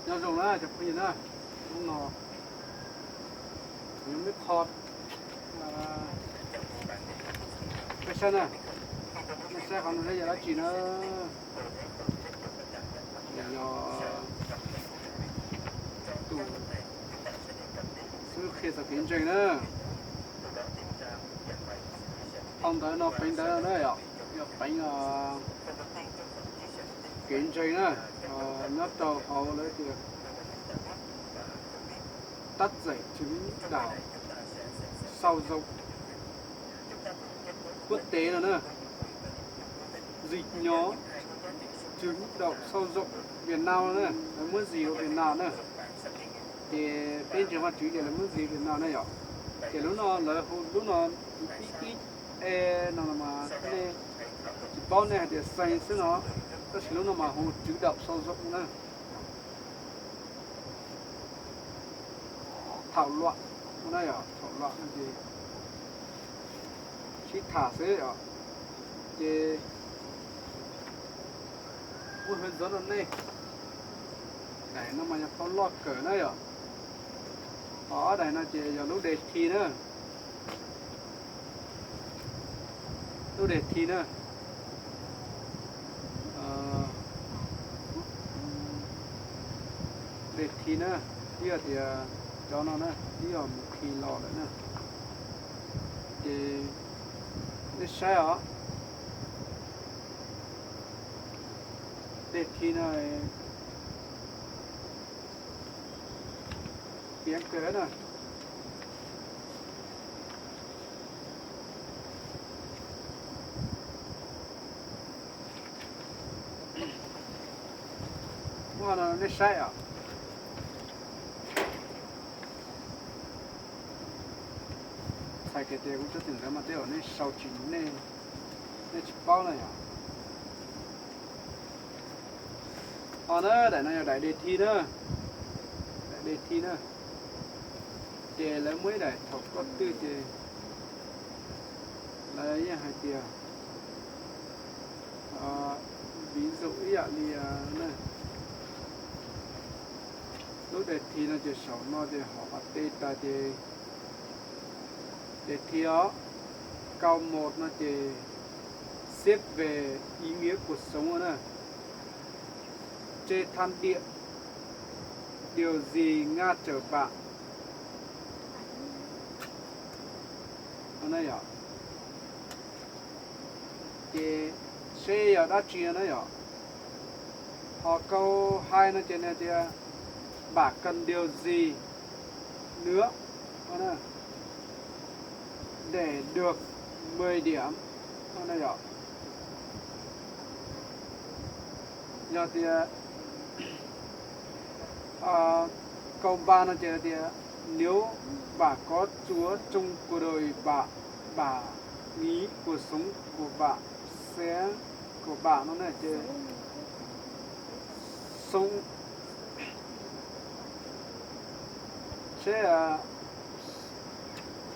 Nyob zoo na cov phooj ywg na, hnub no kuv yuav muab qho peb saib na, nej saib qhov no yog dab tsi na. Ces yog tus xib hwb qhia txog kev ntseeg na. Phau ntawv no peev ntawv no na yom, yog peev kev ntseeg na, nyob rau hauv lawv tias tác giả chứng đạo sau dòng quốc tế no na, dịch nhóm chứng đạo sau dòng Việt Nam no na, lawv muab zis ua Việt Nam na. Ces peb ntseeg Vaj Tswv ces lawv muab zis Việt Nam na yom. Ces lub no lawv hu lub no ib ib e no mas nej tsis paub, nej hais tias xees xwb no, tab sis lub no mas hu chứng đạo sau dòng na. Thảo luận no na yom, thảo luận no ces sib tham xwb yom. Ces muab hwv ntxuav rau nej. Daim no mas yog phau loj kawg na yom. Ho ob daim no ces yog lub đề thi na. Lub đề thi na. Đề thi na, twb yog tias cov no na twb yog mus khi los lawm na. Ces nej saib os, đề thi no piav kawg na. Muab no nej saib os. Txhais kiag tias kuv tsob twm ntawd mas tej zaum nej sau tsis, nej tsis paub na yom. Ho na, daim no yog daim đề thi na, daim đề thi na. Ces lawv muaj ib daim thaum koj twg ces lawv yeej hais tias ví dụ ib yam li na, lub đề thi no ces saum no ces hauv qhov tij tas ces đề thi os, câu một no ces xếp về ý nghĩa cuộc sống na. Trên thánh địa, điều gì ngăn trở bạn? Ces seb yog dab tsi na yom. Ho câu hai no ces nws tias bạn cần điều gì nữa để được mười điểm no yom. Yog tias câu ba no ces tias nếu bạn có Chúa trong cuộc đời bạn, bạn nghĩ cuộc sống của bạn sẽ, của bạn no na ces sống, seb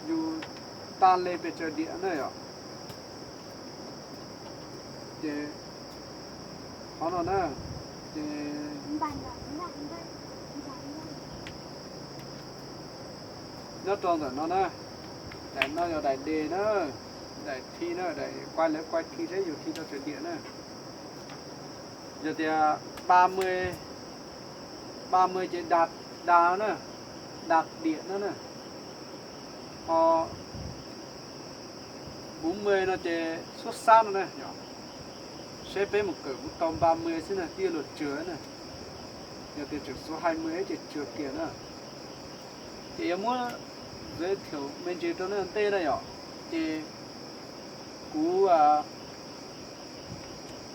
yus ta le pes tsawg diam na yom. Ces qhov no na, ces nyob rau ntawm no na, daim no yog daim đề na, daim thi na, daim quay, lawv quay thi seb yus thi tau tsawg diam na. Yog tias ba mươi, ba mươi ces đạt, đạt na, đạt điểm no na. Ho bốn mươi no ces xuất sắc no na. Seb peb mus kawm kuv tau ba mươi xwb na, twb yuav luag tswg na. Yog tias tseem số hai mươi ces tswg kiag na. Ces yuav muab giới thiệu me ntsis rau nej ua ntej na yom. Ces kuv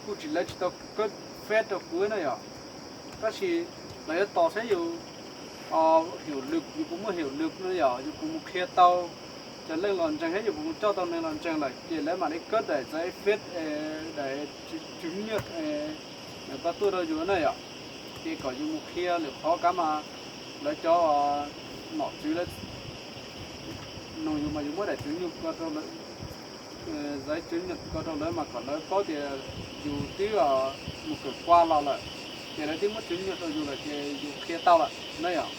kuj tsis, lawv tsis tau cấp phép rau kuv na yom. Tab sis lawv yuav tos saib yus hiệu lực, yus puas muaj hiệu lực no yom, yus puas mus qhia tau cov leej los ntseeg, thiab yus puas mus coj tau neeg los ntseeg lawm ces lawv mam li cấp daim giấy phép, daim chứng nhận, pa tuaj rau yus na yom. Ces kom yus mus qhia lwm qhov kav mas lawv cov nom tswv lawv nug yus mas yus muab daim chứng nhận ko rau lawv, giấy chứng nhận ko rau lawv mas kom lawv paub tias yus twb mus kawm qua los lawm. ces lawv twb muab tswv nyuag rau yus lawm ces yus qhia tau lawm na yom.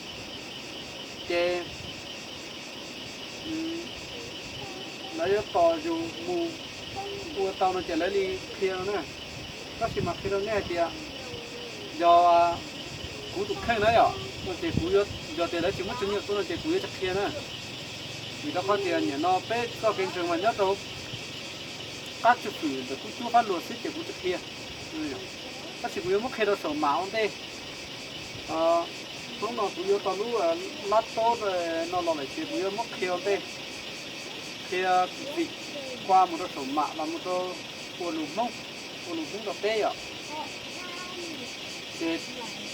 Ces lawv yuav tos yus mus ua tau no ces lawv li qhia no na. Tab sis mas qhia rau nej hais tias yog kuv tus kheej na yom, no ces kuv, yog tias lawv tsis muab tswv nyuag tuaj no ces kuv yuav tsis qhia na. Vim rau qhov tias nim no peb txoj kev ntseeg mas nyob rau qab tswj hwm ntawm kuj cuab fab luag xwb ces kuv tsis qhia. Tab sis kuv yuav muab qhia rau saum mam ua ntej. Hnub no kuv yuav tau lub lab tob no los lawm ces kuv yuav muab qhia ua ntej, qhia vim qua mus rau saum mam los mus rau ua lus Hmoob, ua lus Hmoob rau peb yom. Ces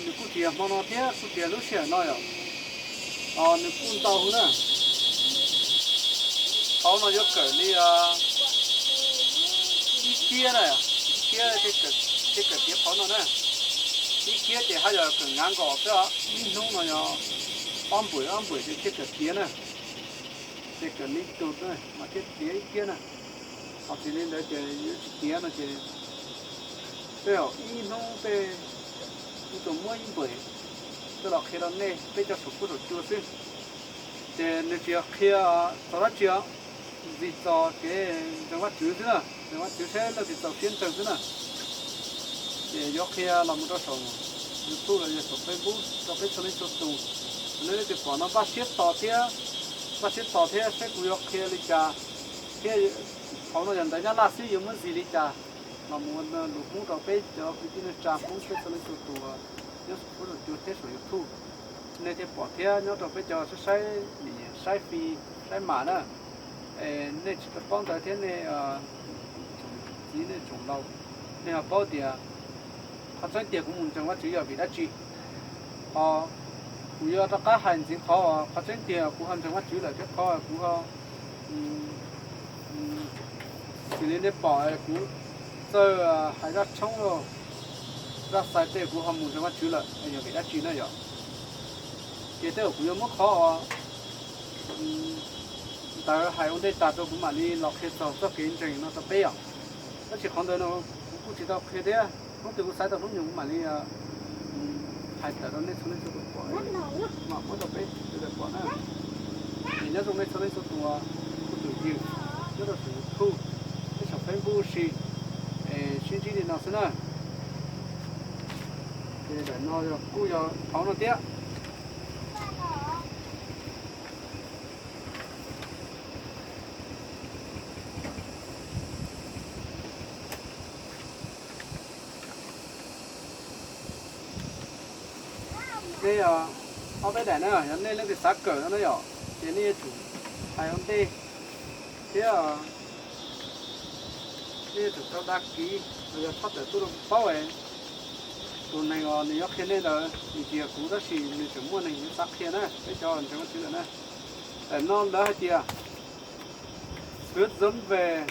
nws kuj tsis yog hmo no thiab kuj tsis yog lub sij hawm no yom, nws kuj ntau hwv na. Phauv no yuav kawm li ib kiab na, ib kiab thiaj kawm tiav phauv no na. Ib kiab ces haj yam kawm hnyav nkaus xwb, ib hnub no yog ob npuam ob npuam ces thiaj kawm tiav na. Ces kawm li tus mas thiaj tiav ib kiab na. Ho tsis li ntawd ces yuav tsis tiav no ces tej zaum ib hnub tej kuv tsuas muab ib npuam coj los qhia rau nej peb cov saum huab saum cua xwb. Ces nws tsis yog qhia txog dab tsi, ntxig txog kev ntseeg Vajtswv xwb na, ntseeg Vajtswv saib leej twg txaus siab ntseeg xwb na. Ces yuav qhia los mus rau saum YouTube los yog saum Facebook rau peb txhua leej txhua tus. Thaum nej leej twg pom no npaj siab tos thiab, npaj siab tos thiab saib kuv yuav qhia li cas thiab. Phauv no yog ntawv Nyab Laj xwb, yuav muab ntxig li cas los mus ua lus Hmoob rau peb cov kwv tij neej tsa Hmoob peb txhua leej txhua tus nyob saum huab saum cua thiab saum YouTube, nej thiaj pom thiab nyob rau peb cov saib saib, saib fi, saib mam na. Nej tsis tau paub ntawd thiab nej tsoom txiv nej tsoom laus, nej ho paub tias qhov tseeb tiag kuv mus ntseeg Vajtswv yog vim dab tsi. Ho kuv yuav rov qab hais ntxiv qhov, qhov tseeb tiag kuv ho ntseeg Vajtswv lawm thiab qhov kuv ho, xws li nej pom kuv txawj hais zaj tshoob, zaj xais tej kuv ho mus ntseeg Vajtswv lawm yog vim dab tsi na yom. Ces tej zaum kuv yuav muab qhov ntawd hais ua ntej tas rau kuv mam li los qhia txog txoj kev ntseeg no rau peb yom. Tab sis qhov ntawd no kuv kuj tsis tau qhia thiab, hnub twg kuv xaiv tau hnub nyoog kuv mam li hais tawm rau nej txhua leej txhua tus pom, mam muab rau peb sawv daws pom na. Es nyob zoo nej txhua leej txhua tus, kuv tus ywg nyob rau saum YouTube thiab saum Facebook si, es sib ntsib li no xwb na. Ces daim no yog kuj yog phauv no thiab. Nej, ob peb daim na, yog nej leej twg xav kawm no na yom, ces nej yuav tsum hais ua ntej thiab nej yuav tsum tau dag kiv los yog tshaj tawm tuaj rau kuv paub. Tus neeg uas nws yuav qhia nej ntawd nws tsis yog kuv tab sis nws tseem muaj neeg yuav xav qhia na, peb cov ntseeg Vajtswv lawm na. Daim no lawv hais tias Hướng dẫn về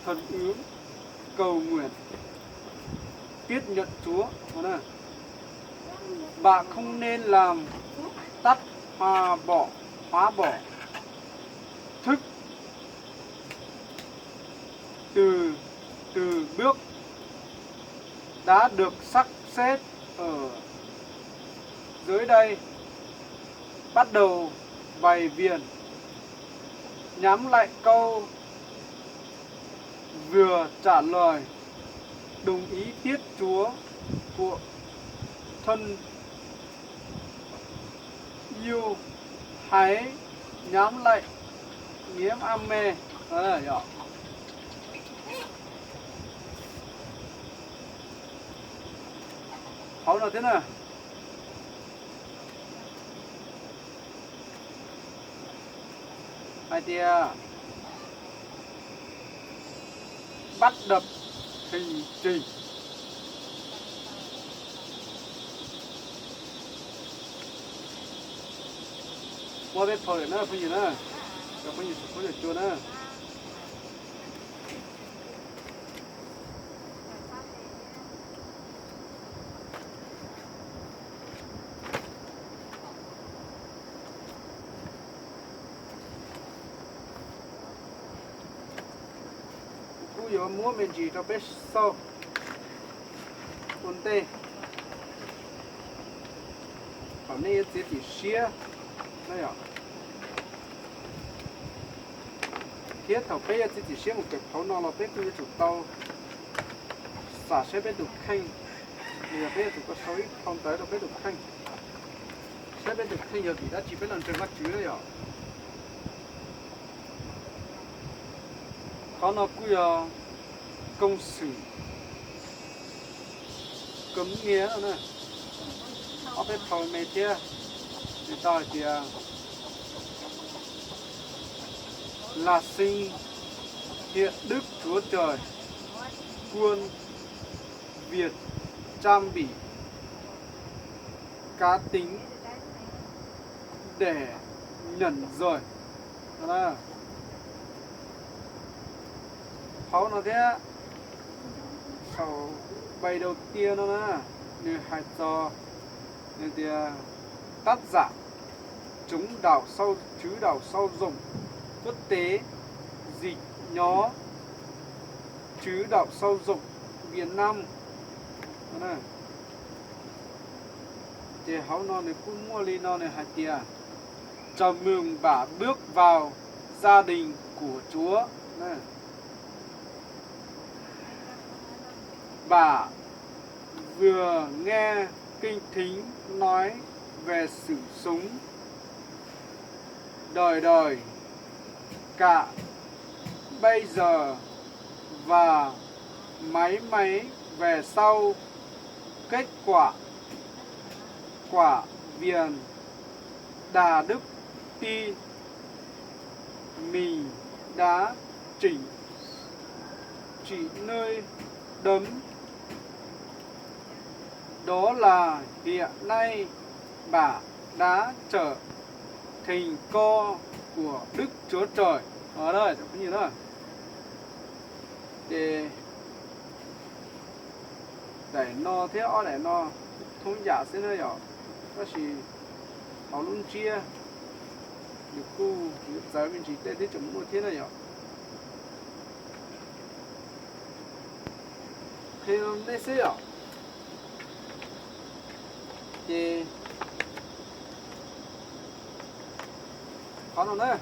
thần ứng cầu nguyện, tiếp nhận Chúa. Bạn không nên làm tắt, phá bỏ, phá bỏ thức từ từ bước đã được sắp xếp ở dưới đây. Bắt đầu bài viền. Nhắm lại câu vừa trả lời. Đồng ý tiếp Chúa của thân yêu. Hãy nhắm lại niềm đam mê. Hauv no thiab na. Hais tias bắt đầu hành trình. Ua peb phau lawm na phooj ywg na, cov phooj ywg saum huab saum cua na. Kuv yuav muab me ntsis rau peb xauj ua ntej. Nej yuav txiav txim siab, thiab thaum peb yuav txiav txim siab mus kawm phauv no los peb kuj yuav tsum tau xam saib peb tus kheej, yog peb yuav tsum tau sau ib phau ntawv rau peb tus kheej, saib peb tus kheej yog vim dab tsi peb los ntseeg Vajtswv na yom. Qhov no kuj yog koom xwm, koom nias no na, ob peb phau me thiab. Nws tau hais tias là sinh hiện Đức Chúa Trời, khuôn Việt trang bị cá tính để nhận rồi. Phau no thiab, saum bài đầu tiên no na, nws hais txog, nws tias tác giả Chống đạo sau, Chứ đạo sau rộng quốc tế, dịch nhóm Chứ đạo sau rộng Việt Nam. Ces hauv no nws kuj muaj li no, nws hais tias chào mừng bạn bước vào gia đình của Chúa. Bạn vừa nghe kinh thánh nói về sự sống đời đời, cả bây giờ và mãi mãi về sau. Kết quả, quả viện đạo đức tin mình đã chỉnh trị nơi đấm. Đó là hiện nay bạn đã trở thành con của Đức Chúa Trời. Ces daim no thiab ob daim no thoob yam xwb na yom, tab sis hauv lub ntsiab nws kuj yuav txawv me ntsis tej thiab tseem muaj thiab na yom. Qhia nej xwb yom. Ces qhov no na,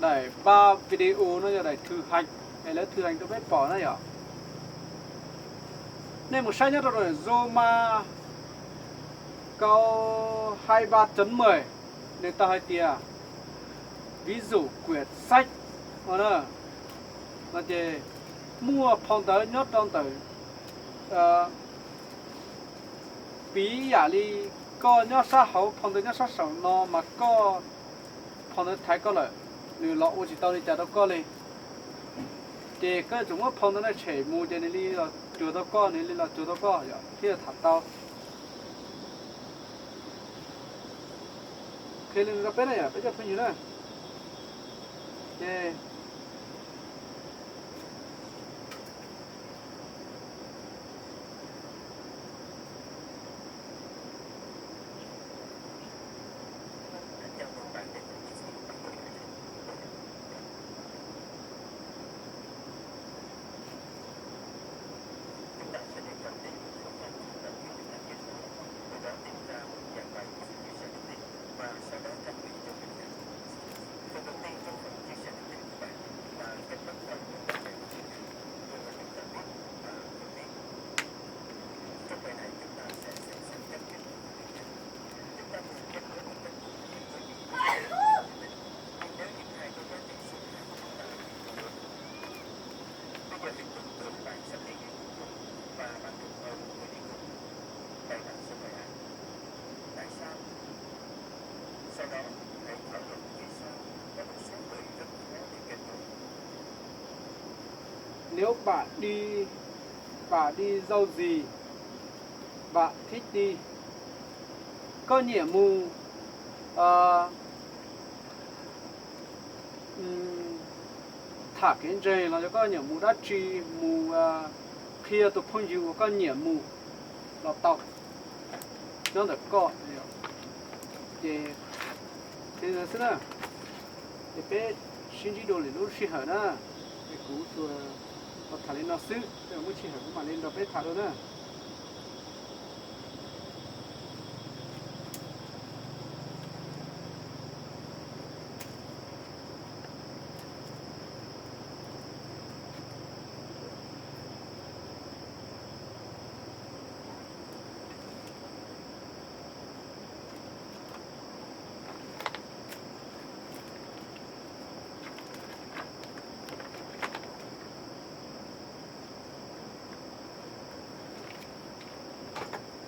daim ba video no yog daim thử hành, es lawv thử hành rau peb pom na yom. Nej mus saib nyob rau Roma câu hai ba chấm mười, nws tau hais tias ví dụ quyển sách no ces muaj phau ntawv nyob rau ntawm, piv yam li koj nyob sab hauv phau ntawv nyob sab saum no mas koj phau ntawv thaiv koj lawm, nws los ua tsis tau li cas rau koj li. Ces koj yuav tsum muab phau ntawv no tshem mus ces nws li los cuag tau koj, nws li los cuag tau koj yom, thiaj tham tau. Qhia li no rau peb na yom, peb cov phooj ywg na. Ces Nếu bạn đi, bạn đi đâu gì, bạn thích đi. Koj nyiam mus tham kev ntseeg los yog koj nyiam mus dab tsi, mus qhia tus phooj ywg uas koj nyiam mus los tau, nyob ntawm koj. Ces li ntawd xwb na. Ces peb sib ntsib dua lwm lub sij hawm na. Es kuv tsuas tham li no xwb, muaj sij hawm kuv mam li nrog peb tham dua na.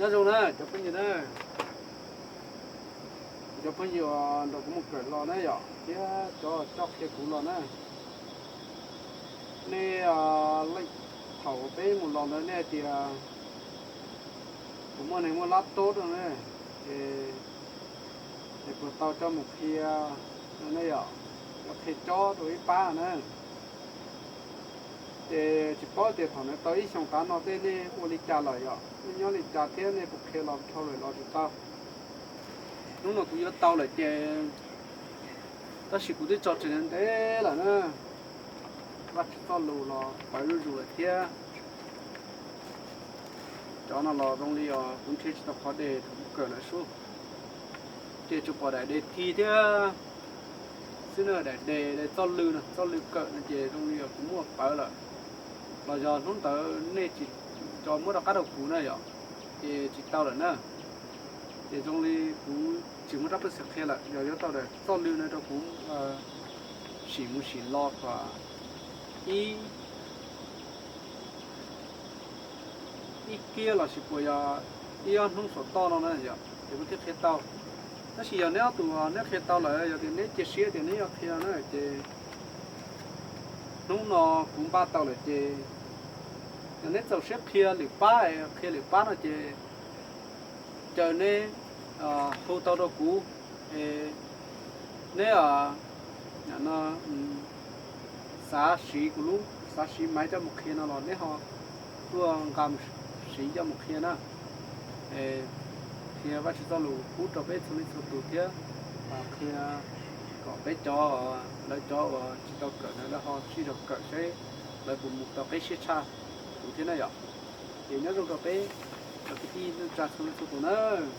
Nyob zoo na cov phooj ywg na, cov phooj ywg nrog kuv mus kawm los na yom, thiab cov coj qhia kuv los na. Nej leej thaum peb mus los ntawd nej hais tias kuv muaj neeg muaj lab tob no na, ces, ces puas tau coj mus qhia no ne yom, coj qhia cob rau ib pab na. Ces tsis paub tias thaum ntawd tau ib xyoos tav no tej nej ua li cas lawm yom, nej nyob li cas thiab nej puas qhia los dhau lawm los tsis tau. Hnub no kuv yuav tau lawm ces, tab sis kuv twb tso tseg ntev lawm na. Vaj Tswv txoj lus los pawv zuj zus lawm thiab. Cov no los zoo li os kuv nrhiav tsis tau qhov de thaum kuv kawm lawm sub. Ces tsuas pom daim de thi thiab xwb na, daim de, de txoj lw no, txoj lw kawm no ces zoo li os kuv muaj pawv lawm. Los yog hnub ntawd nej tsis tso muab rov qab rau kuv na yom, ces tsis tau lawm na. Ces zoo li kuv tsis muaj rab pej xeem qhia lawm, yog yuav tau daim txoj lw no rau kuv sim mus sim los kom ib, ib kiab los sis puas yog ib ob hnub saum toj no na yom, ces kuv thiaj qhia tau. Tab sis yog neb ob tug neb qhia tau lawm, yog tias neb cia siab tias neb yuav qhia na ces hnub no kuv npaj tau lawm ces yog neb txaus siab qhia lwm pab, qhia lwm pab no ces caw neb hu tau rau kuv, neb xav siv kuv lub, xav siv maiv coj mus qhia no los neb ho tuaj nqa mus siv coj mus qhia na. Qhia Vajtswv txoj lus pub rau peb txhua leej txhua tus thiab qhia kom peb cov, lawv cov uas tsis tau kawm ntawd lawv ho sib zog kawm seb lawv puas mus tau qib siab tshaj kuv thiab na yom. Ces nyob zoo rau peb cov kwv tij neej tsa txhua leej txhua tus nawb.